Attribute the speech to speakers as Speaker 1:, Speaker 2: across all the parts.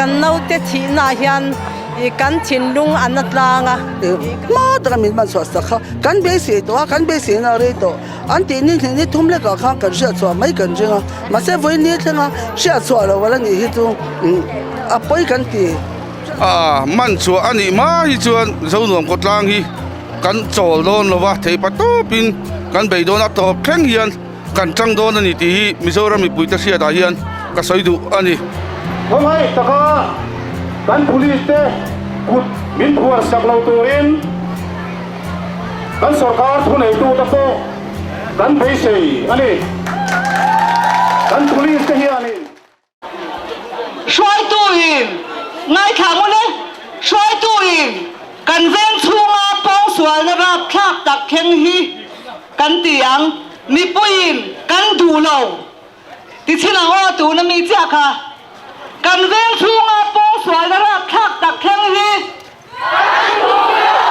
Speaker 1: Kan naute thihnaah hian kan thinlung a na tlang a.
Speaker 2: Hma taka min hman chhuah sak kha kan beisei tawh a, kan beiseina a rei tawh. An tih ni hnih ni thum lekah khan kan hriat chhuah mai kan ring a, mahse vawiin ni thlenga hriat chhuah loh ala nih hi chu a pawi kan ti.
Speaker 3: A man chhuah a nih hma hi chuan Zonuam khawtlang hi kan chawl dawn lo va, theipa tawpin kan bei dawn a, tawp thleng hian kan tang dawn a ni tih hi Mizoram mipuite hriatah hian ka sawi duh a ni.
Speaker 4: Khawngaih taka kan police te kut min phuar sak lo turin kan sorkar thuneitute pawh kan beisei a ni. Kan police te hianin.
Speaker 5: Hruaitu in ngaithla ngun e, hruaitu in kan veng chhunga pawngsualna rapthlak tak thleng hi kan ti ang, mipui in kan duh lo ti chin ang aw tuna mi chiah kha kan veng chhunga pawngsualna rapthlak tak thleng hi Kan duh lo!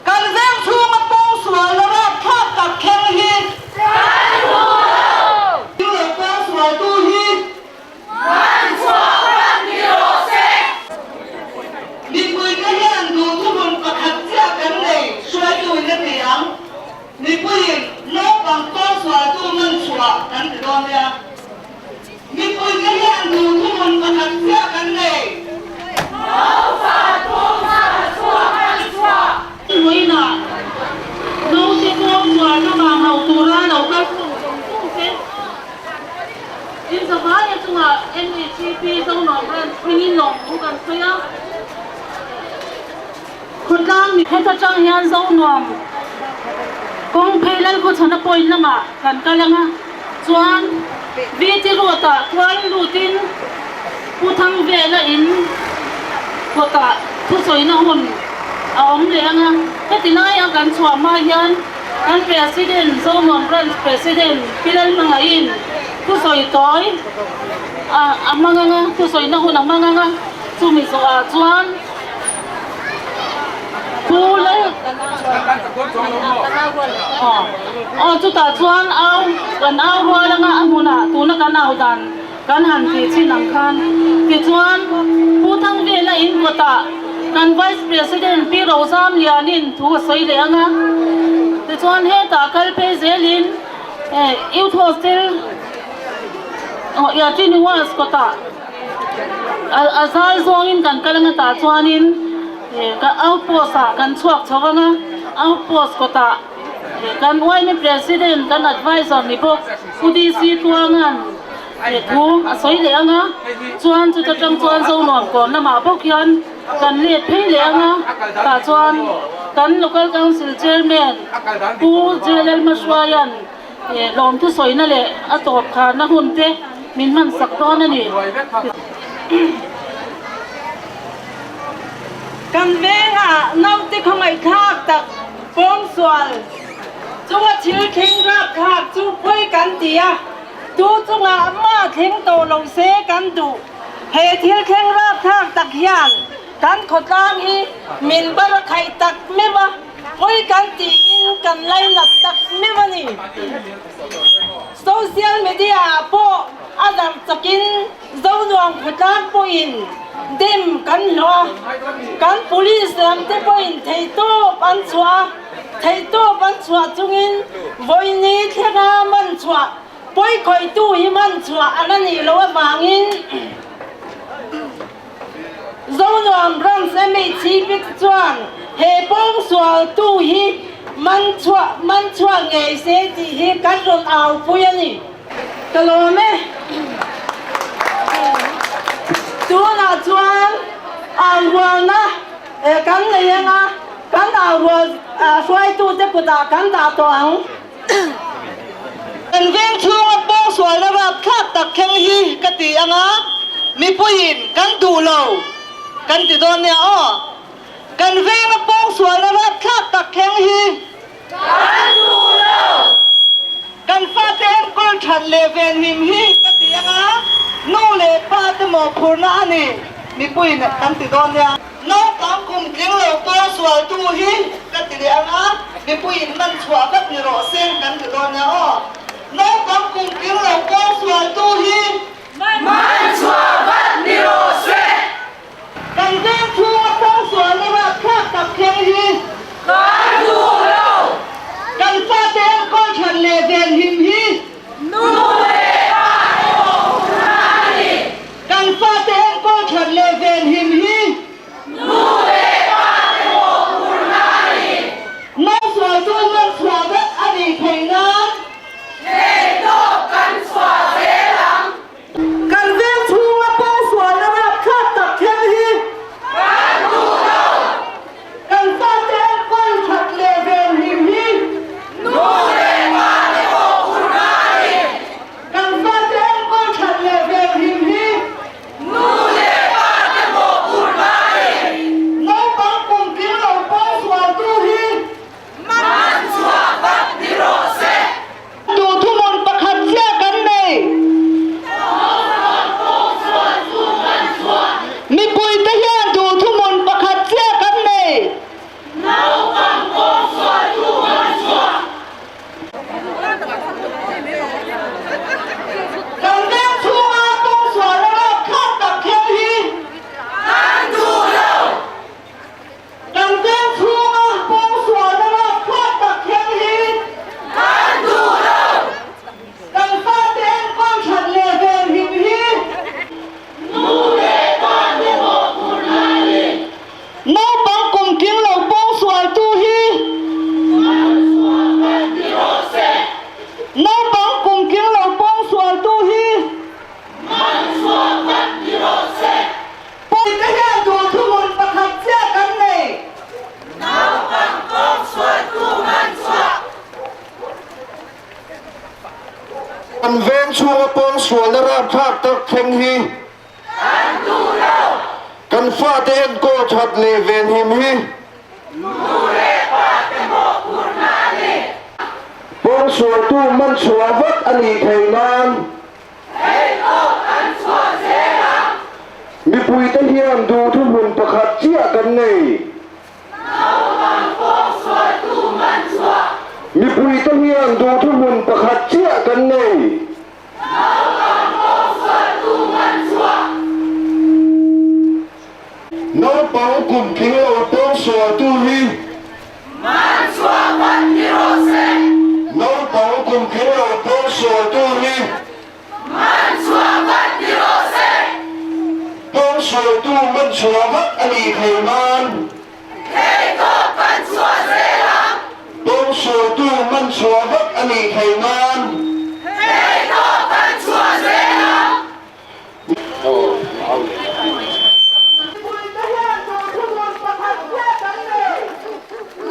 Speaker 5: Kan veng chhunga pawngsualna rapthlak tak thleng hi Kan duh lo! Thil leh pawngsualtu hi Man chhuah vat ni rawh se! Mipuite hian duhthuhmun pakhat chiah kan nei, hruaitu in a ti ang. Mipuiin naupang pawngsualtu man chhuah kan ti dawn nia. Mipuite hian duhthuhmun pakhat chiah kan nei.
Speaker 6: Vawiinah naute pawh chuan amah hauh tura lo kal khawm zawng zawng te inzavaia chungah NHEP Zonuam Branch hmingin lawmthu kan sawi a. Khawtlang mi heta tang hian Zonuam kawng phei Lalkhawchhana point lamah kan kal ang a, chuan VT Road ah kual lutin Pu Thangvela in kawtah thusawina hun a awm leh ang a, heti laia kan chhuah hma hian kan President Zonuam Branch President Pi Lalhmangaihin thusawi tawi a hmang ang a, thusawina hun a hmang ang a, chumi zawhah chuan. Pu Lal Aw chutah chuan au kan au rual anga a hmunah tuna kan au dan kan han tih chin ang khan tichuan Pu Thangvela in kawtah kan Vice President Pi Rozam Lianin thu a sawi leh anga tichuan hetah kal phei zelin Youth Hostel aw Yatiniwas kawtah A zal zawngin kan kal anga tah chuanin ka outpost ah kan chhuak chho anga outpost kawtah kan yma president kan advisor ni bawk Pu DC Tuanga'n thu a sawi leh anga chuan chuta tang chuan Zonuam kawn lamah bawk hian kan let phei leh anga tah chuan kan local council chairman Pu JLL Hmahruaia'n Lawmthu sawina leh a tawp kharna hun te min hman sak dawn a ni.
Speaker 1: Kan vengah naute khawngaihthlak tak pawngsual chunga thil thleng rapthlak chu phawi kan ti a, tu chungah mah thleng tawh lo se kan duh. He thil thleng rapthlak tak hian kan khawtlang hi min bar a khaih tak meuh a. Pawi kan tiin kan lainat tak meuh a ni. Social media ah pawh a darh chakin Zonuam khawtlang pawhin dem kan hlawh a, kan police lam te pawhin theihtawp an chhuah a, theihtawp an chhuah chungin vawiini thlenga man chhuah pawi khawihtu hi man chhuah an a nih loh avangin Zonuam Branch MHCP te chuan he pawngsualtu hi man chhuah man chhuah ngei se tih hi kan rawn aupui a ni. Ka lawm e. Tunah chuan aurualna kan nei anga kan aurual hruaitute kutah kan dah tawh ang.
Speaker 5: Kan veng chhunga pawngsualna rapthlak tak thleng hi ka ti anga mipuiin kan duh lo kan ti dawn nia aw. Kan venga pawngsualna rapthlak tak thleng hi kan duh lo. Kan fate enkawl that leh venhim hi ka ti anga nu leh pa te mawhphurhna a ni mipuiin kan ti dawn nia. Naupang kum tling lo pawngsualtu hi ka ti leh ang a, mipuiin man chhuah vat ni rawh se kan ti dawn nia aw. Naupang kum tling lo pawngsualtu hi man chhuah vat ni rawh se! Kan veng chhunga pawngsualna rapthlak tak thleng hi. Kan duh lo! Kan fate enkawl that leh venhim hi. Nu leh pa te mawhphurhna a ni. Kan fate enkawl that leh venhim hi. Nu leh pa te mawhphurhna a ni. Nausualtu man chhuah vek a nih theih nan. Theihtawp kan chhuah zel ang. Kan veng chhunga pawngsualna rapthlak tak thleng hi. Kan duh lo. Kan fate enkawl that leh venhim hi. Nu leh pa te mawhphurhna a ni. Kan fate enkawl that leh venhim hi. Nu leh pa te mawhphurhna a ni. Naupang kum tling lo pawngsualtu hi. Man chhuah vat ni rawh se. Duh thuhmun pakhat chiah kan nei. Mipuite hian duh thuhmun pakhat chiah kan nei. Kan veng chhunga pawngsual a rapthlak tak thleng hi. Kan duh lo. Kan veng chhunga pawngsualna rapthlak tak thleng hi kan duh lo. Kan fate enkawl that leh venhim hi nu leh pa te mawhphurhna a ni. Naupang kum tling lo pawngsualtu hi man chhuah vat ni rawh se. Naupang kum tling lo pawngsualtu hi man chhuah vat ni rawh se. Pawite hian duh thuhmun pakhat chiah kan nei. Naupang kawng chhuahtu man chhuah.
Speaker 7: Kan veng chhunga pawng sualna rapthlak tak thleng hi.
Speaker 5: Kan duh lo.
Speaker 7: Kan fate enkawl that leh venhim hi.
Speaker 5: Nu leh pa te mawhphurhna a ni.
Speaker 7: Pawng sualtu man chhuah vat a nih theih nan.
Speaker 5: Theihtawp kan chhuah zel ang.
Speaker 7: Mipuite hian duh thuhmun pakhat chiah kan nei.
Speaker 5: Naupang pawh sualtu man chhuah.
Speaker 7: Mipuite hian duh thuhmun pakhat chiah kan nei.
Speaker 5: Naupang pawh sualtu man chhuah.
Speaker 7: Naupang kum tling lo pawh sualtu hi.
Speaker 5: Man chhuah vat ni rawh se.
Speaker 7: Naupang kum tling lo pawh sualtu hi.
Speaker 5: Man chhuah vat ni rawh se.
Speaker 7: Pawng sualtu man chhuah vat a nih theih nan.
Speaker 5: Theihtawp kan chhuah zel ang.
Speaker 7: Pawng sualtu man chhuah vat a nih theih nan.
Speaker 5: Theihtawp kan chhuah zel ang.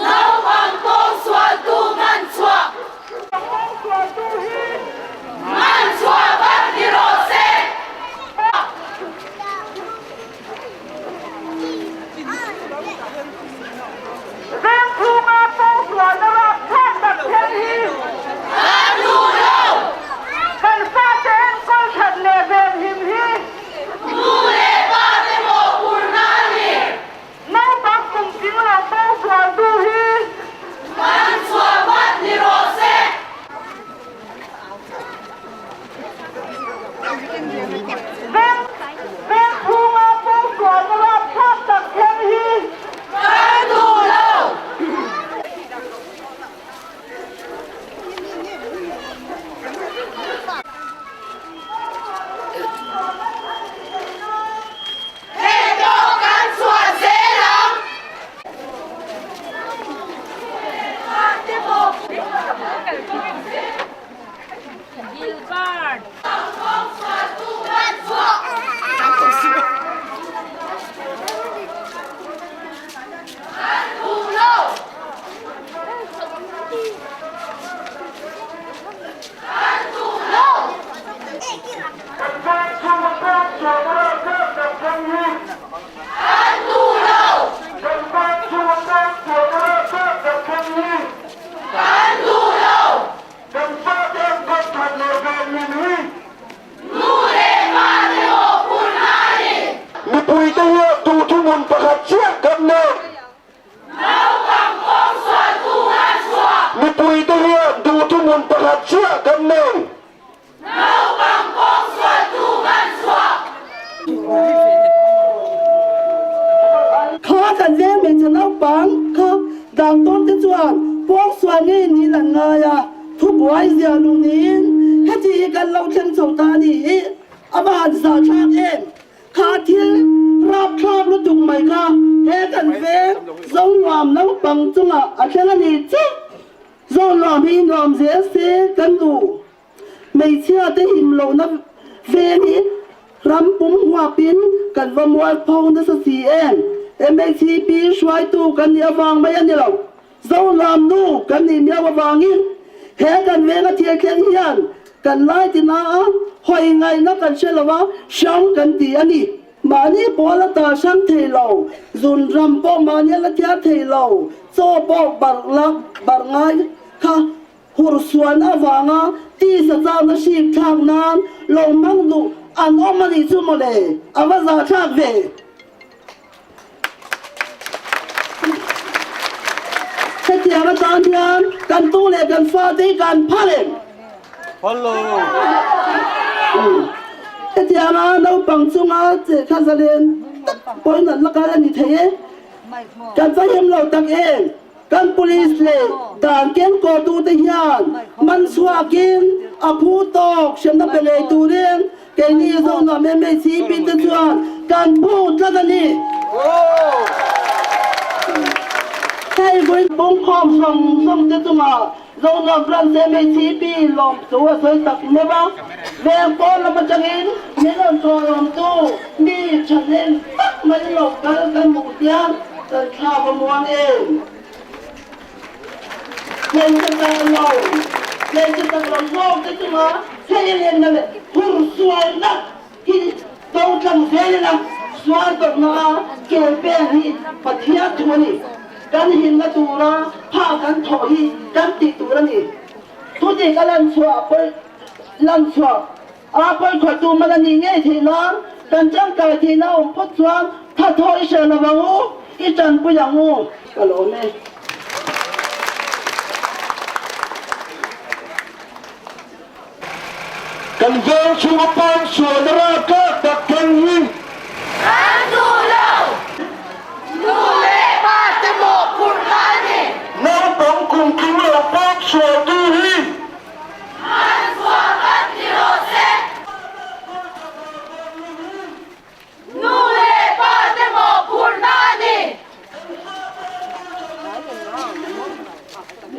Speaker 5: Naupang pawh sualtu man chhuah. Man chhuah vat ni rawh se.
Speaker 1: Vengchhunga pawngsualna rapthlak tak thleng hi
Speaker 5: Kan duh lo!
Speaker 1: Kan fate enkawl that leh venhim hi
Speaker 5: Nu leh pa te mawhphurhna a ni.
Speaker 1: Naupang kum tling lo pawngsualtu hi
Speaker 5: Man chhuah vat ni rawh se.
Speaker 1: Vengchhunga pawngsualna rapthlak tak thleng hi
Speaker 5: Kan duh lo! Theihtawp kan chhuah zel ang!
Speaker 7: Kan fate an kawt that leh ve min hi.
Speaker 5: Nu leh pa te mawhphurhna a ni.
Speaker 7: Mipuite hian duh thuhmun pakhat chiah kan nei.
Speaker 5: Naupang pawng sualtu ngan chhuah.
Speaker 7: Mipuite hian duh thuhmun pakhat chiah kan nei.
Speaker 5: Naupang pawng sualtu ngan chhuah.
Speaker 2: Naupang kha doctor te chuan pawngsual ngei niin an ngai a, thubuai zia luh niin heti hi kan lo thleng chho ta a ni hi a va han zahthlak em! Kha thil rapthlak lutuk mai kha he kan veng Zonuam naupang chungah a thleng a ni chiah. Zonuam hi nuam zel se kan duh. Hmeichhia te him lohna veng hi ram pum huapin kan va mual pho nasa si em? MHCP hruaitu kan nih avang mai a ni lo. Zonuam nu kan nih miau avangin he kan venga thil thleng hian kan lai tina a hawi ngaihna kan hre lo a, hrang kan ti a ni. Mahni pawl a ta hrang thei lo, zun ram pawh mahni a la thiar thei lo, chaw pawh barh lak barh ngai kha Hur suan avanga tisa chakna hrik thlak nan lo hmang duh an awm a nih chu mawle, a va zah thlak ve. Hetiang atan hian kan tu leh kan fate hi kan phal em?
Speaker 3: Phal lo.
Speaker 2: Hetianga naupang chunga che kha zalen tak pawhin an la kal a ni thei e. Kan va him lo tak em? Kan police leh dan kenkawtute hian man chhuakin a phu tawk hremna pe ngei turin keini Zonuam MHCP te chuan kan phu tlat a ni. Hei vawiin pungkhawm sawng sawng te chungah Zonuam Branch MHCP lawmthu a sawi tak meuh a, veng pawn lam atangin min rawn thawhlawmtu mi thahnem tak mai lo kal kan hmuh hian Kan thla va muang em? Hmeichhe tak lo, hmeichhe tak lo zawk te chunga hei a lenna leh hur sualna hi do tlang zel ila, sual tawrhna a kel peng hi Pathian thu a ni. Kan himna tura pha kan thawh hi kan tih tur a ni. Thudik a lan chhuah pawi lan chhuah A pawikhawhtu man a nih ngei theih nan kan tangkai theihna a awm phawt chuan thathaw i hre lo ang u, i tanpui ang u. Ka lawm e.
Speaker 7: Kan veng chhunga pawng sualna raltlak tak thleng hi.
Speaker 8: Kan duh lo! Nu leh pa te mawhphurhna a ni.
Speaker 7: Naupang kum tling lo pawng sualtu hi.
Speaker 8: Hmanchhuah vat ni rawh se. Nu leh pa te mawhphurhna a ni.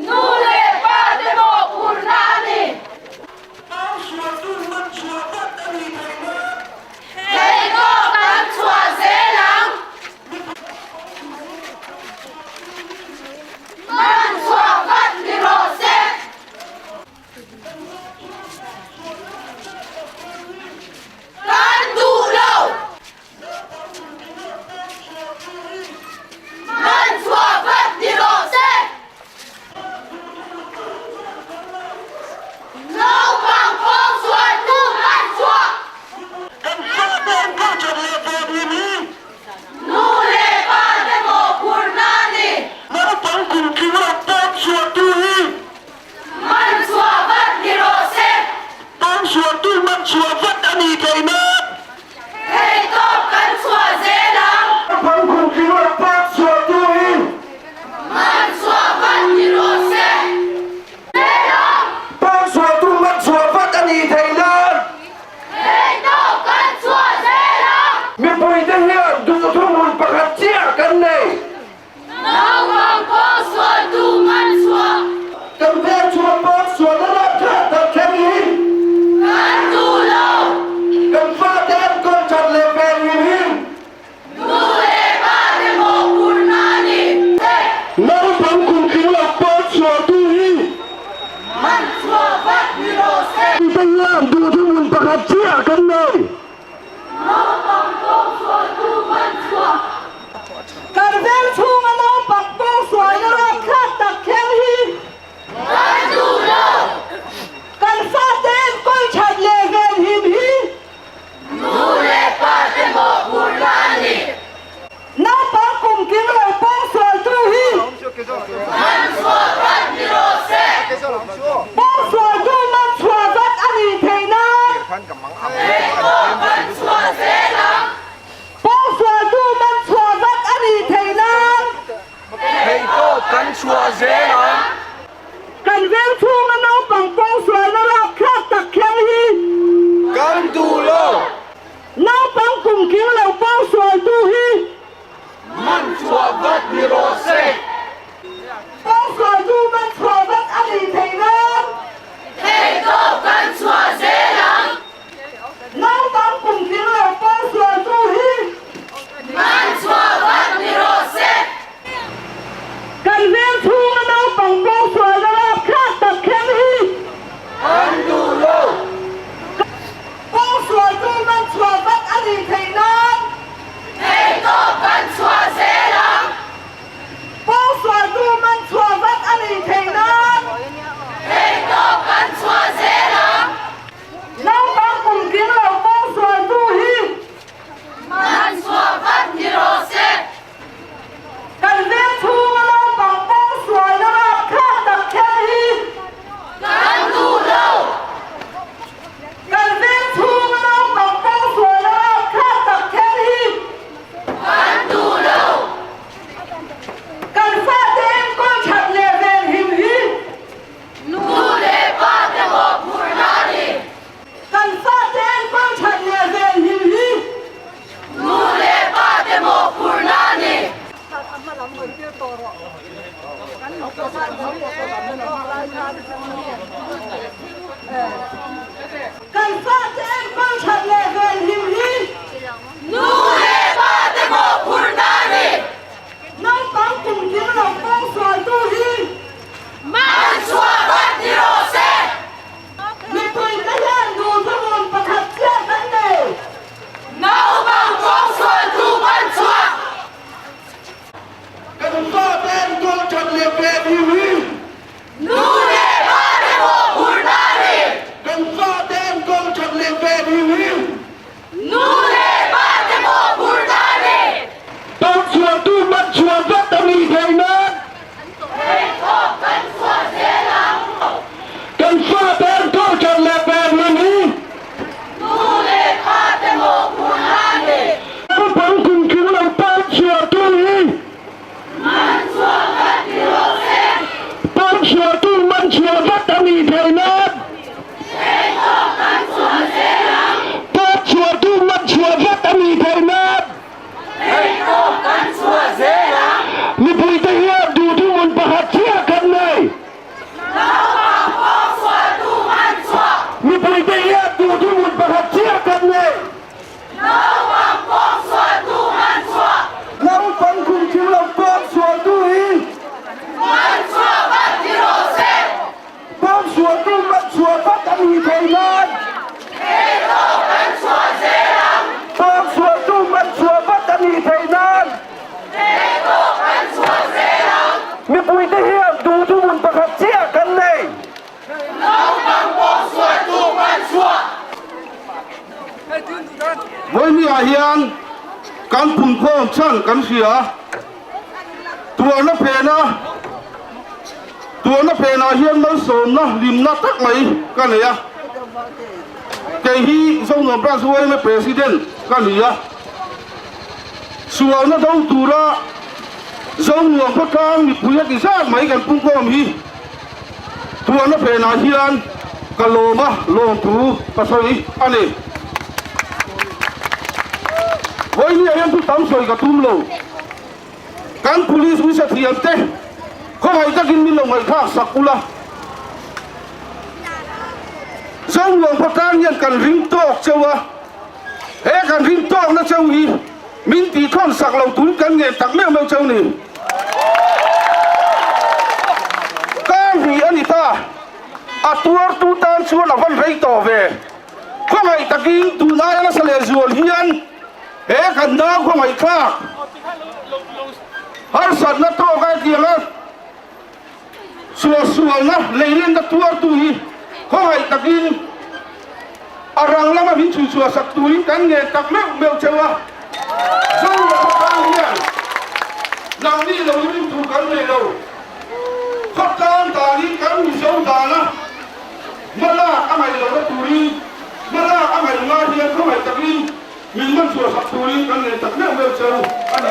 Speaker 8: Nu leh pa te mawhphurhna a ni. Theihawk kan chhuah zel ang. Hmanchhuah vat ni rawh se. Kan duh lo! Hmanchhuah vat ni rawh se! Naupang pawng sual tu hmanchhuah! Nu leh pa te mawhphurhna a ni.
Speaker 7: Naupang kum tling lo pawng chhuah tu hi.
Speaker 8: Man chhuah vat ni rawh se.
Speaker 7: Pawng chhuah tu man chhuah vat a ni thei nan.
Speaker 8: Thei tawp kan chhuah zel ang.
Speaker 7: Naupang kum tling lo pawng chhuah tu hi.
Speaker 8: Man chhuah vat ni rawh se. Zel ang.
Speaker 7: Pawng chhuah tu man chhuah vat a ni thei nan.
Speaker 8: Theihtawp kan chhuah zel a!
Speaker 7: Mipuite hian duhthumhmun pakhat chiah kan nei.
Speaker 8: Naupang pawh sual tu man chhuah.
Speaker 7: Kan veng chhuah pawh sualna ram tha tak thleng hi.
Speaker 8: Kan duh lo.
Speaker 7: Kan fate an kawl that leh ven him hi.
Speaker 8: Nu leh pa te mawhphurhna a ni.
Speaker 7: Naupang kum tling lo pawh chhuah tu hi.
Speaker 8: Man chhuah vat ni rawh se.
Speaker 7: Mite hian duhthumhmun pakhat chiah kan nei.
Speaker 8: Naupang pawh chhuah tu man chhuah.
Speaker 1: Kan veng chhunga naupang pawh sualna rapthlak tak thleng hi.
Speaker 8: Kan duh lo.
Speaker 1: Kan fate enkawl that leh venhim hi.
Speaker 8: Nu leh pa te mawhphurhna a ni.
Speaker 1: Naupang kum tling lo pawng sualtu hi.
Speaker 8: chhuah zel ang.
Speaker 5: Kan veng chhunga naupang pawngsualna rapthlak tak thleng hi.
Speaker 8: Kan duh lo.
Speaker 5: Naupang kum tling lo pawngsualtu hi.
Speaker 8: Man chhuah vat ni rawh se.
Speaker 5: Pawngsualtu man chhuah vat a nih theih nan.
Speaker 8: Theihtawp kan chhuah zel ang.
Speaker 5: Naupang kum tling lo pawngsualtu hi.
Speaker 8: Man chhuah vat ni rawh se.
Speaker 5: Kan veng chhunga naupang pawngsualna rapthlak tak thleng hi.
Speaker 8: Kan duh lo.
Speaker 5: Pawngsualtu man chhuah vat a nih theih nan.
Speaker 8: Theihtawp kan chhuah zel ang.
Speaker 5: Pawngsualtu man chhuah vat a nih theih nan.
Speaker 8: Theihtawp kan chhuah zel ang.
Speaker 5: Naupang kum tling lo pawngsualtu hi.
Speaker 8: Man chhuah vat ni rawh se.
Speaker 5: Kan veng chhunga naupang pawngsualna rapthlak tak thleng hi.
Speaker 8: Kan duh lo.
Speaker 5: Kan veng chhunga naupang pawngsualna rapthlak tak thleng hi.
Speaker 8: Kan duh lo.
Speaker 5: Kan fate enkawl that leh venhim hi.
Speaker 8: Nu leh pa te mawhphurhna a ni.
Speaker 5: Kan fate enkawl that leh venhim hi.
Speaker 8: Nu leh pa te mawhphurhna a ni.
Speaker 5: Kan fate enkawl that leh venhim hi.
Speaker 8: Nu leh pa te mawhphurhna a ni.
Speaker 5: Naupang kum tling lo pawngsualtu hi.
Speaker 8: Man chhuah vat ni rawh se.
Speaker 5: Mipui te hian duhthawmun pakhat chiah kan nei.
Speaker 8: Naupang pawngsualtu man chhuah.
Speaker 7: Kan fate enkawl that leh venhim hi.
Speaker 8: Nu leh pa te mawhphurhna a ni.
Speaker 7: Kan fate enkawl that leh venhim hi.
Speaker 8: Nu leh pa te mawhphurhna a ni.
Speaker 7: Pawngsualtu man chhuah vat a nih theih nan.
Speaker 8: Theihtawp kan chhuah zel ang.
Speaker 7: Kan fate enkawl that leh venhim hi.
Speaker 8: Nu leh pa te mawhphurhna a ni.
Speaker 7: Naupang kum tling lo pawngsualtu hi.
Speaker 8: Man chhuah vat ni rawh se.
Speaker 7: Pawngsualtu man chhuah vat a nih theih nan.
Speaker 8: Theihtawp kan chhuah zel ang.
Speaker 7: Pawngsualtu man chhuah vat a nih theih nan.
Speaker 8: Theihtawp kan chhuah zel ang.
Speaker 7: Mipuite hian duhthumhmun pakhat chiah kan nei.
Speaker 8: Naupang pawngsualtu man chhuah.
Speaker 7: Mipuite hian duhthumhmun pakhat chiah kan nei.
Speaker 8: Naupang pawngsualtu man chhuah.
Speaker 7: Naupang kum thil lo pawngsualtu hi.
Speaker 8: Man chhuah vat ni rawh se.
Speaker 7: Pawngsualtu man chhuah vat a nih theih nan.
Speaker 8: Theihtawp kan chhuah zel ang.
Speaker 7: Pawngsualtu man chhuah vat a nih theih nan.
Speaker 8: Theihtawp kan chhuah zel ang.
Speaker 7: Mipuite hian duhthumhmun pakhat chiah kan nei.
Speaker 8: Naupang pawngsualtu man chhuah.
Speaker 3: Vawihniah hian kan phunkhawm chhan kan hria. Tuarna phena Tuarna phenah hian malsawmna hlimna tak mai ka nei a. Kei hi Zonuam Branch yma President ka ni a. Sualna do tura Zonuam khawtlang mipui a ti zat mai kan pungkhawm hi tuarna phenah hian ka lawm a, lawmthu ka sawi a ni. Vawihniah hian thu tam sawi ka tum lo. Kan police misa thiam te khawngaih takin min lo ngaihthlak sak ula. Zonuam khawtlang hian kan ring tawk cheu a, he kan ring tawkna cheu hi min tihthawn sak lo tun kan ngen tak meuh meuh cheu ni. Kar hnih a ni ta, a tuartu tan chuan a van rei tawh ve. Khawngaih takin tun aia nasa lehzual hian He kan nau khawngaihthlak harsatna tawk a hetianga suahsualna leilenna tuartu hi khawngaih takin a rang lama min chhuichhuah sak turin kan ngen tak meuh meuh cheu a. Zoram khawtlang hian nangni lo hi rin tur kan nei lo. Khawtlang danin kan Mizo dana hmalak a ngaih lohna turin hmalak a ngaih ngai hian khawngaih takin Min man chhuah sak turin kan nei tak meuh meuh cheu a ni.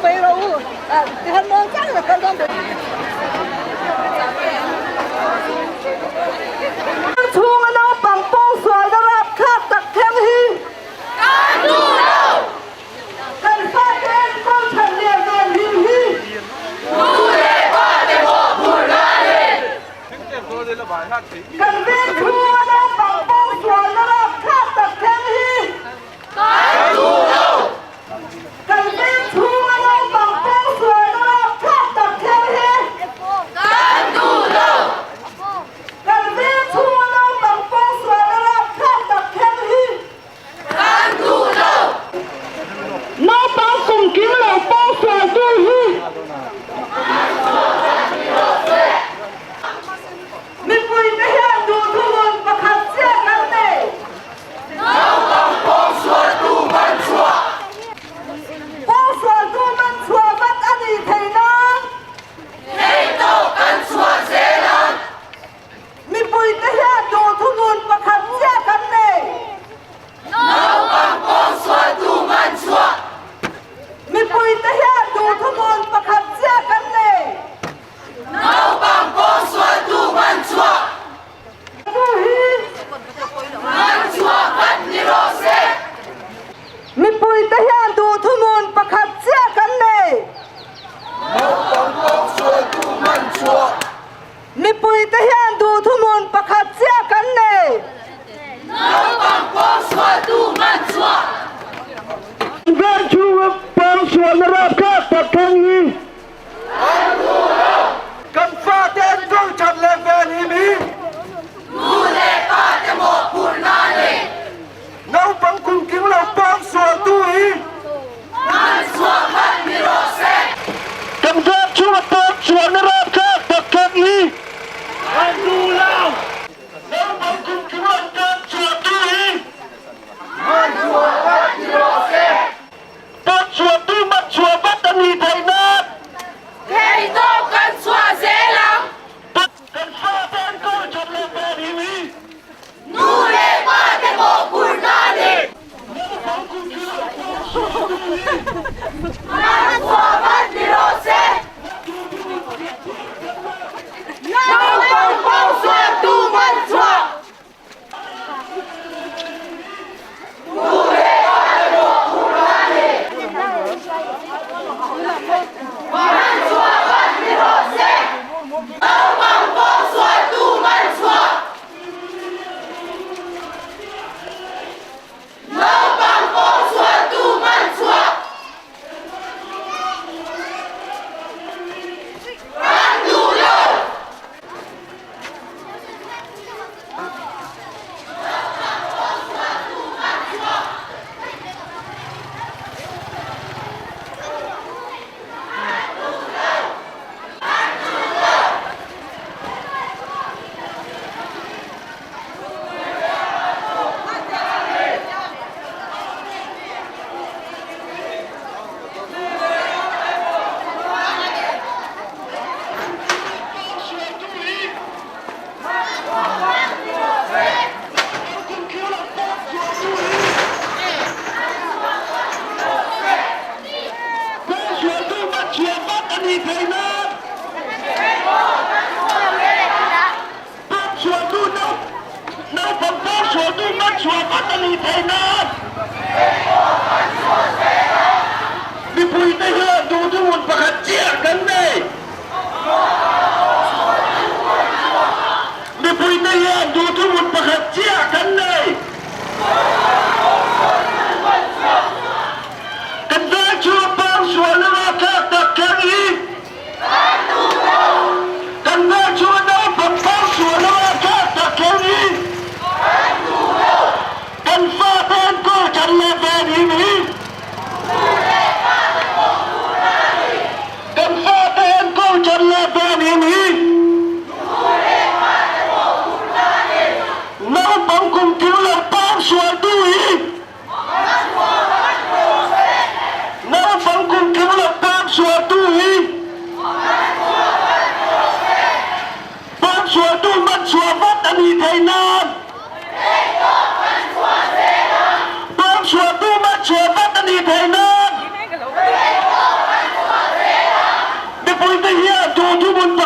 Speaker 8: mai rawh u. Tikhan muang changin a kal dawn ber.
Speaker 5: Chhunga naupang pawngsualna rapthlak tak thleng hi
Speaker 8: Kan duh lo!
Speaker 5: Kan fate enkawl than lian dan hlim hi
Speaker 8: Nu leh pa te mawhphurhna a ni.
Speaker 5: Kan veng chhunga naupang pawngsualna rapthlak tak thleng hi
Speaker 8: Kan duh lo!
Speaker 5: Kan veng chhunga naupang pawngsualna rapthlak tak thleng hi
Speaker 8: Kan duh lo!
Speaker 5: Kan veng chhunga naupang pawngsualna rapthlak tak thleng hi
Speaker 8: Kan duh lo!
Speaker 5: Naupang kum kim lo pawngsualtu hi Mipuite hian duhthumun pakhat chiah kan nei.
Speaker 8: Naupang pawngsualtu man chhuah.
Speaker 5: Pawngsualtu man chhuah vat a nih theih nan.
Speaker 8: Theitawk kan chhuah zel ang.
Speaker 5: Mipuite hian duhthumun pakhat chiah kan nei.
Speaker 8: Naupang pawngsualtu man chhuah.
Speaker 5: Mipuite hian duhthumun pakhat chiah kan nei.
Speaker 8: Naupang pawngsualtu man chhuah.
Speaker 5: Tu hi.
Speaker 8: Man chhuah vat ni rawh se.
Speaker 5: Mipuite hian duhthumun pakhat chiah kan nei.
Speaker 7: Naupang pawngsualtu man chhuah.
Speaker 5: Mipuite hian duhthumun pakhat chiah kan nei.
Speaker 8: Naupang pawngsualtu man chhuah.
Speaker 7: Veng chhunga pawngsualna rapthlak tak thleng hi. Kan duh lo! Kan fate an kal that leh ven him hi.
Speaker 8: Nu leh pa te mawhphurhna a ni.
Speaker 7: Naupang kum tling lo pawngsualtu hi.
Speaker 8: Man chhuah vat ni rawh se.
Speaker 7: Kan veng chhunga pawngsualna rapthlak tak thleng hi. Kan duh lo! Naupang kum tling lo pawngsualtu hi.
Speaker 8: Man chhuah vat ni rawh se.
Speaker 7: Pawngsualtu man chhuah vat a nih theih nan.
Speaker 8: Theitawp kan chhuah zel ang.
Speaker 7: Kan fate an kawl that leh ven him hi.
Speaker 8: Nu leh pa te mawhphurhna a ni. Man chhuah vat ni rawh se. Naupang pawngsualtu man chhuah.
Speaker 7: Mipuite hian duhduhun pakhat chiah kan nei. Mipuite hian duhduhun pakhat chiah kan nei. Kan veng chhunga pangsualna rapthlak tak kher hi Kan veng chhunga naupang pangsualna rapthlak tak kher hi Kan fate an kawl than leh ven him hi. Kan fate an ko than leh ven him hi. Naupang kum thil lo pangsualtu hi. Naupang kum thil lo pangsualtu hi. Pangsualtu man chhuah vat a nih theih nan. Pangsualtu man chhuah vat a nih theih nan.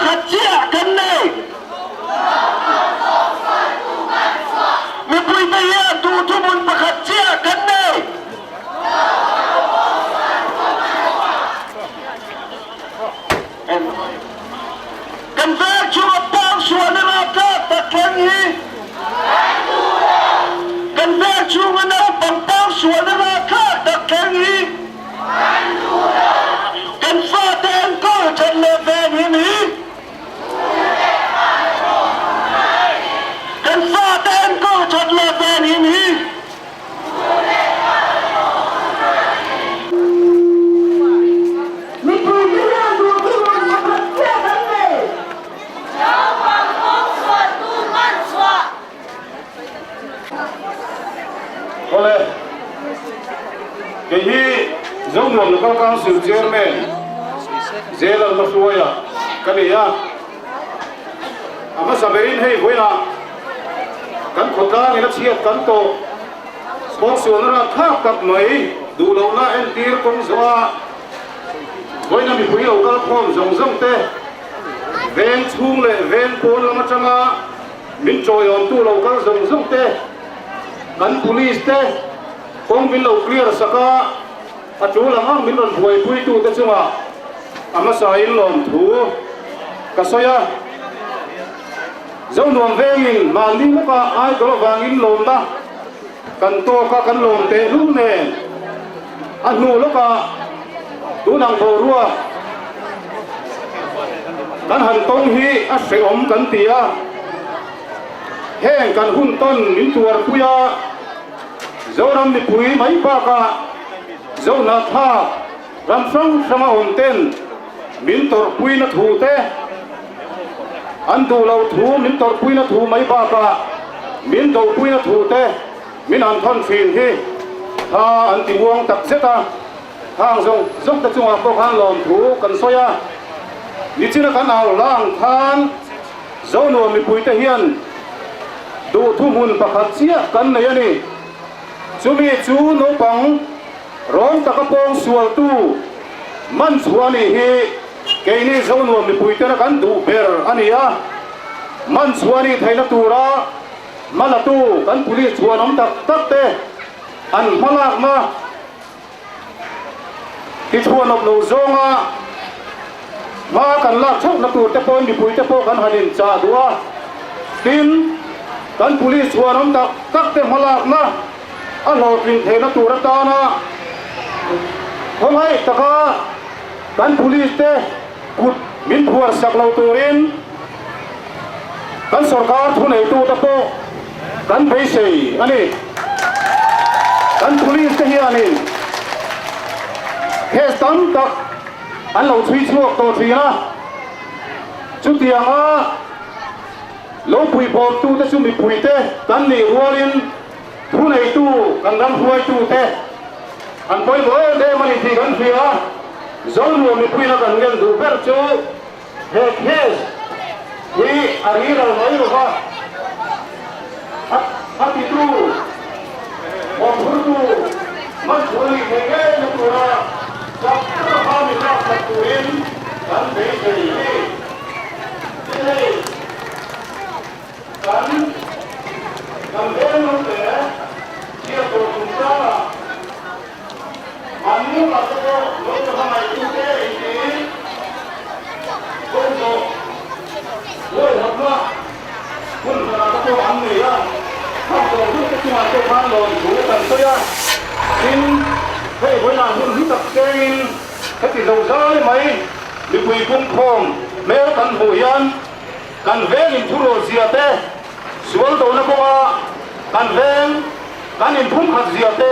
Speaker 7: pakhat chiah kan nei. Mipuite hian duh thuhmun pakhat chiah kan nei. Kan veng chhunga pang sualna rapthlak tak thleng hi Kan veng chhunga naupang pang sualna rapthlak tak thleng hi Kan fate enkawl that leh venhim hi Kan fate enkawl that leh venhim hi.
Speaker 1: Mipui te hian duh chu rawn pakhat chiah kan nei.
Speaker 8: Naupang kawng chhuah tu hman chhuah.
Speaker 4: Awle, kei hi Zonuam Local Council Chairman Zelal Hmahruaia ka ni a. A hmasa berin hei vawiinah kan khawtlangin a chhiat kan tawh kawngsualna rahthlak tak mai duh lohna entir kawng zawh a vawiina mipui lo kal khawm zawng zawng te veng chhung leh veng pawn lam atanga min tawiawmtu lo kal zawng zawng te kan police te kawng min lo clear sak a a tul ang ang min rawn buaipuitu te chungah a hmasain lawmthu ka sawi a. Zonuam vengin mahni lawka idol avangin lawmna kan tawk a, kan lawm tehlul nen a hnu lawka tunang boruak kan han tawng hi a hrehawm kan ti a, heng kan hun tawn min tuarpui a, Zoram mipui mai bakah Zohnathlak ram hrang hranga awm ten min tawrhpuina thu te, an duh loh thu min tawrhpuina thu mai bakah min dopuina thu te min han thawn thin hi tha an ti muang tak zet a. Hang zawng zawng te chungah pawh khan lawmthu kan sawi a, nichina kan au hlang khan Zonuam mipuite hian duh thuhmun pakhat chiah kan nei a ni. Chumi chu naupang rawng taka pawng sualtu man chhuah a nih hi keini Zonuam mipuitena kan duh ber a ni a. Man chhuah a nih theihna tura hmalatu kan police chhuanawm tak tak te an hmalakna Tichhuanawp lo zawnga hma kan lak theuhna tur te pawhin mipui te pawh kan han inchah duh a, tin, kan police chhuanawm tak tak te hmalakna a hlawhtlin theihna tur atana khawngaih taka kan police te kut min phuarsak lo turin kan sorkar thuneitute pawh kan beisei a ni. Kan police te hianin case tam tak an lo chhui chhuak tawh thin a, chutianga lo puibawmtute chu mipuite kan nih rualin thuneitu kan ram hruaitute an pawimawh em em a ni tih kan hria a, Zonuam mipuina kan ngen duh ber chu He case hi a ri lo mai lo va, a titu, mawhphurtu man chhuah ni thei ngei na tura chak taka hma mi lak sak turin kan beisei a ni. Hei kan kan veng naute chhiat tawh chungchangah Mahni pa te pawh lo ka hmangaih-tute intiin kawngzawh huaihawtna hun hmanah te pawh an nei a, kawngzawh hun te chungah pawh khan lawmthu kan sawi a, tin, hei vawiinah hun hlu tak chengin heti zo zai mai mipui pumkhawm hmel kan hmuh hian kan veng inthurual zia te, sual dona kawnga kan veng kan inphumkhat zia te,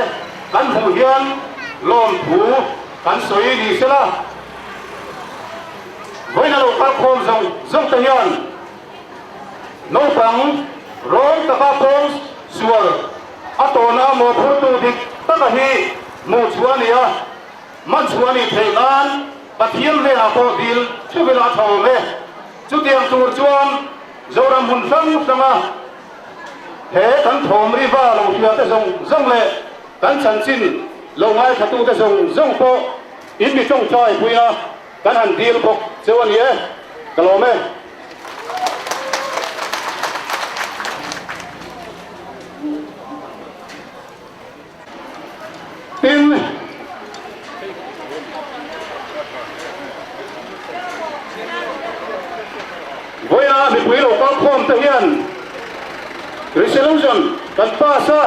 Speaker 4: Kan hmuh hian lawmthu kan sawi ni se la, vawiin a lo kal khawm zawng zawng te hian naupang rawng taka pawng sual a tawhna mawhphurtu dik taka hi hmuh chhuah a ni a, man chhuah a nih theih nan Pathian hnenah pawh dil thuvin a tha awm e. Chutiang tur chuan Zoram hmun hrang hranga He kan thawm riva lo hria te zawng zawng leh kan chanchin lo ngaithla te zawng zawng pawh in mi tawngtai pui a, kan han dil bawk cheu a ni e. Ka lawm e. Tin, vawiina mipui lo kal khawm te hian resolution kan pass a,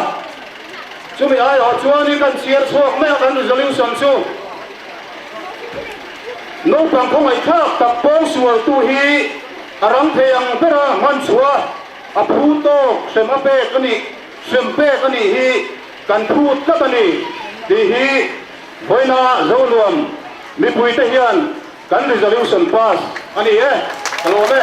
Speaker 4: chumi aiawh chuanin kan chhiar chhuak mai a kan resolution chu. Naupang khawngaihthlak tak pawngsualtu hi a ram thei ang bera hmanchhuah a phu tawk hrem a pek a nih. Hrem pek a nih hi kan phut tlat a ni tih hi vawiina Zonuam mipuite hian kan resolution pass a ni e, ka lawm e.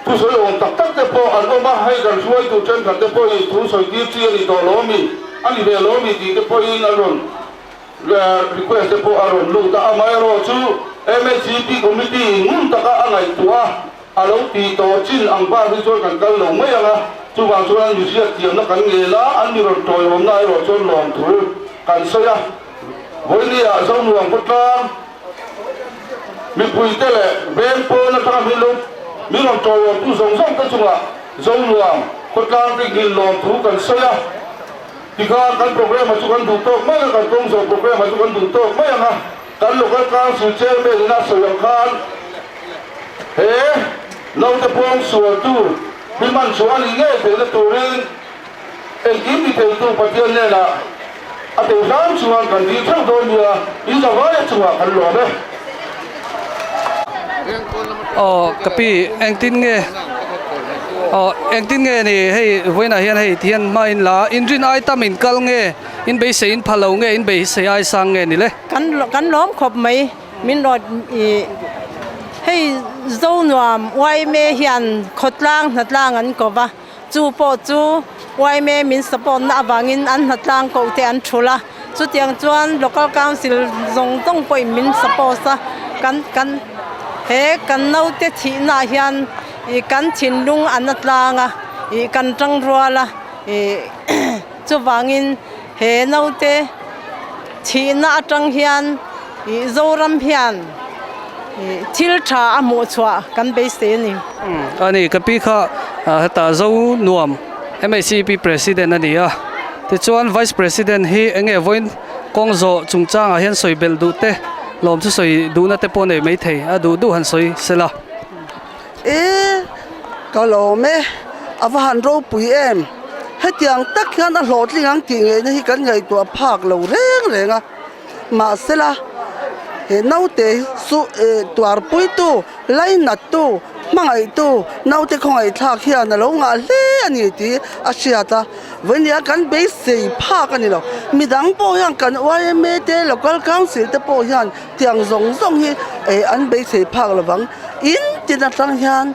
Speaker 3: Thusawi awm tak tak te pawh an awm a, hei kan hruaitu thenkhat te pawhin thu sawi tir chi a ni tawh lo mi, a ni ve lo mi tih te pawhin an rawn request te pawh a rawn lut a, amaherawhchu MHCP committee in ngun taka a ngaihtuah a, A lo tih tawh chin ang bak hi chuan kan kal lo mai ang a, chuvang chuan an mi hriatthiamna kan ngel a, an mi rawn tawiawmna erawh chuan lawmthu kan sawi a. Vawinia Zonuam khawtlang mipuite leh veng pawn atanga min lo min rawn tawiawmtu zawng zawng te chungah Zonuam khawtlang ringin lawmthu kan sawi a. Tikhan kan programme-a chu kan duh tawk mai ang a, kan kawng zawh programme-a chu kan duh tawk mai ang a. Kan Local Council Chairman in a sawi ang khan he naute pawng sualtu hi man chu a nih ngei theihna turin engkim ti theitu Pathian hnenah a thei hram chuan kan dil theuh dawn nia, in zavaia chungah kan lawm e.
Speaker 9: Aw ka pi engtin nge aw engtin nge ni hei vawiinah hian hei tihian hma in la inrin ai tam in kal nge in beisei in pha lo nge in beisei ai sang nge ni le.
Speaker 1: Kan kan lawm khawp mai min rawt ih hei Zonuam yma hian khawtlang hnatlang an ko va chu pawh chu yma min support na avangin an hnatlang koh te an thul a chutiang chuan local council zawng zawng pawhin min support a kan kan he kan naute thihna ah hian ih kan thinlung an a tlang a ih kan tangrual a ih chuvangin he naute. Thihna atang hian ih Zoram hian ih thil tha a hmuh chhuah kan beisei a ni.
Speaker 9: A ni, ka pi kha heta Zo nuam MHCP President a ni a, tichuan Vice President hi eng nge vawiin kawng zawh chungchangah hian sawi belh duh te, lawm chu sawi duhna te pawh nei maithei a duh duh han sawi sela.
Speaker 2: E, ka lawm e, a va han ropui em? Hetiang tak hian a hlawhtling ang tih ngeihna hi kan ngaihtuah phak lo reng reng a, mahsela he naute chu tuarpuitu, lainattu, hmangaihtu naute khawngaihthlak hian a lo ngah hle a ni tih a hriat a, vawinia kan beisei phak a ni lo. Midang pawh hian kan yma te, Local Council te pawh hian tiang zawng zawng hi an beisei phak lovang. In tin atang hian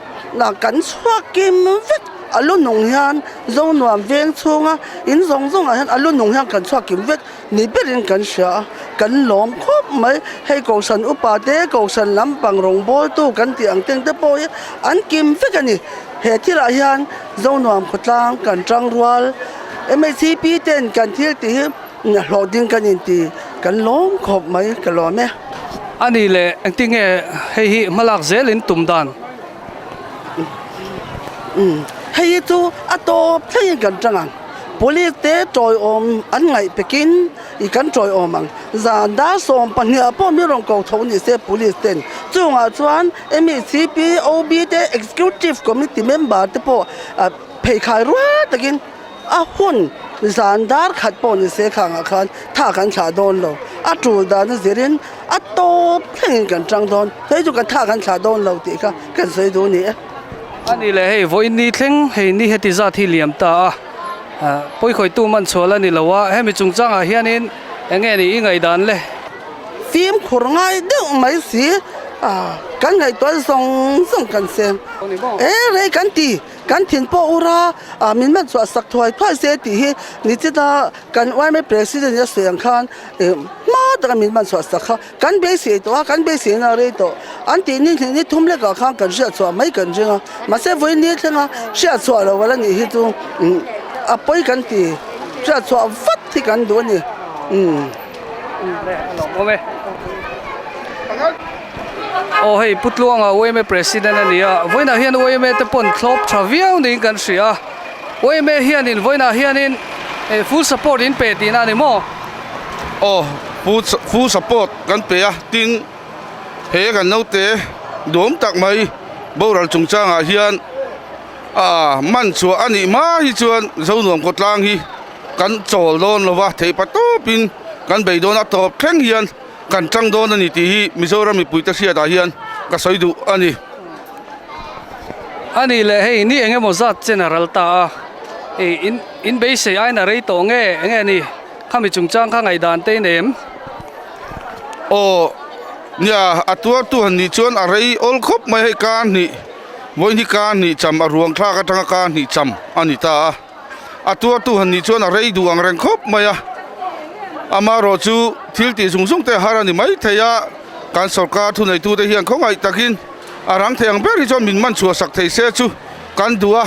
Speaker 2: kan chhuak kim vek a lu nung hian Zonuam veng chhunga in zawng zawngah hian a lu nung hian kan chhuak kim vek ni berin kan hria a, kan lawm khawp mai. Hei Kohhran upa te, Kohhran lampang rawngbawltu kan tih ang teng te pawh hi an kim vek a ni. He thilah hian Zonuam khawtlang kan tangrual MHCP ten kan thil tih hi hlawhding kan inti kan lawm khawp mai ka lawm e.
Speaker 9: A nih leh engtin nge hei hi hmalak zel in tum dan?
Speaker 2: Umm hei hi chu a tawp thlengin kan tang ang. Police te tawiawm an ngaih pekin i kan tawiawm ang. Zan dar 12 ah pawh mi rawn ko tho ni se police ten. Chungah chuan MECP, OB te Executive Committee member te pawh pheikhai rual takin A hun zan dar khat pawh ni se khangah khan tha kan thlah dawn lo, a tul dan a zirin a tawp thlengin kan tang dawn, hei chu kan tha kan thlah dawn lo tih kha kan sawi duh a ni e.
Speaker 9: A ni leh hei vawiin ni thleng hei ni heti zat hi liam ta a, pawikhawitu man chhual a ni lo a, hemi chungchangah hianin eng nge ni i ngaihdan le?
Speaker 2: Fimkhur ngai deuh mai si, kan ngaihtuah zawng zawng kan sem e rei kan ti. Kan thin pawh ur a, ah min man chhuah sak thuai thuai se tih hi nichita kan yma president in a sawi ang khan eh hma taka min man chhuah sak kha kan beisei tawh a, kan beisei na a rei tawh. An tih ni hnih ni thum lekah khan kan hriat chhuah mai kan ring a, mahse vawiin ni thlenga hriat chhuah lo ala nih hi chu umm a pawi kan ti, hriat chhuah vat hi kan duh a ni umm.
Speaker 9: A lawmawm e. Aw hei Pu Tluanga yma President a ni a, vawiinah hian yma te pawn thlawp tha viau niin kan hria a, yma hianin vawiinah hianin full support in pe tihna a ni maw?
Speaker 3: Aw full support kan pe a, tin he kan naute duhawm tak mai boral chungchangah hian a man chhuah a nih hma hi chuan Zonuam khawtlang hi kan chawl dawn lo va, theih patawpin kan bei dawn a tawp thleng hian. Kan tang dawn a ni tih hi Mizoram mipuite hriatah hian ka sawi duh a ni.
Speaker 9: A nih leh hei ni eng emaw zat chen a ral ta a, hei in in beisei aiin a rei tawh nge eng nge ni khami chungchang kha ngaihdan te in em?
Speaker 3: Aw nia a tuartu han nih chuan a rei awl khawp mai hei kar hnih vawi hnih kar hnih cham a ruang thlak atanga kar hnih cham a ni ta a. A tuartu han nih chuan a rei duh ang reng khawp mai a, amaherawh chu thil tih zung zung te a har a ni mai thei a, kan sawrkar thuneitute hian khawngaih takin a rang thei ang ber hi chuan min man chhuah sak thei se chu kan duh a,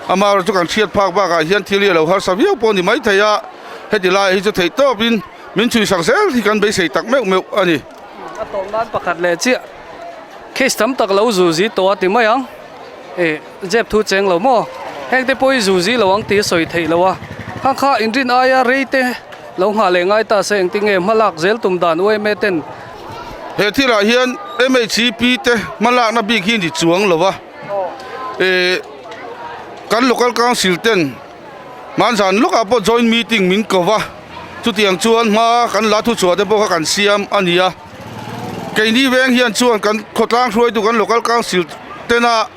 Speaker 3: amaherawh chu kan hriat phak bakah hian thil hi a lo harsa viau pawh a ni mai thei a, heti laiah hi chu theih tawpin min chhui sak zel hi kan beisei tak meuh meuh a ni.
Speaker 9: A tawp nan pakhat leh chiah case tam tak lo zuzi tawh a ti mai ang. Eh zep thu cheng lo maw? Heng te pawh hi zu zi lo ang tih a sawi theih lo a, khang kha inrin aia rei te lo nghah leh ngai ta se engtin nge hmalak zel tum dan yma ten.
Speaker 3: He thilah hian MHCP te hmalakna bik hi ni chuang lo a, eh kan local council ten hmanzan lawkah pawh joint meeting min ko va, chutiang chuan hma kan la thuchhuah te pawh kha kan siam a ni a. Keini veng hian chuan kan khawtlang hruaitu kan local council tena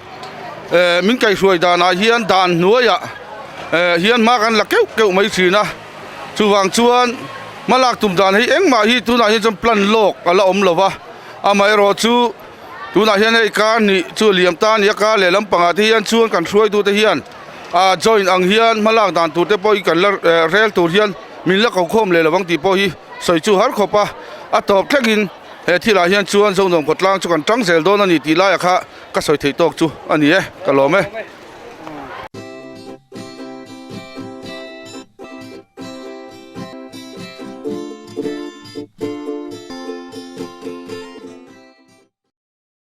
Speaker 3: eh min kaihhruai danah hian dan hnuaiah eh hian hma kan la keuh keuh mai thin a, chuvang chuan hma lak tum dan hi engmah hi tunah hian chuan plan lawk a la awm lo va, amaherawh chu tunah hian hei kar hnih chu liam ta a ni a, kar leh lampangah te hian chuan kan hruaitute hian ah join ang hian hma lak dan tur te pawh hi kan la rel tur hian min la ko khawm leh lo ang tih pawh hi. Sawi chu har khawp a, a tawp thlengin he thilah hian chuan Zonuam khawtlang chu kan tang zel dawn a ni tih laiah kha ka sawi theih tawk chu a ni e, ka lawm e.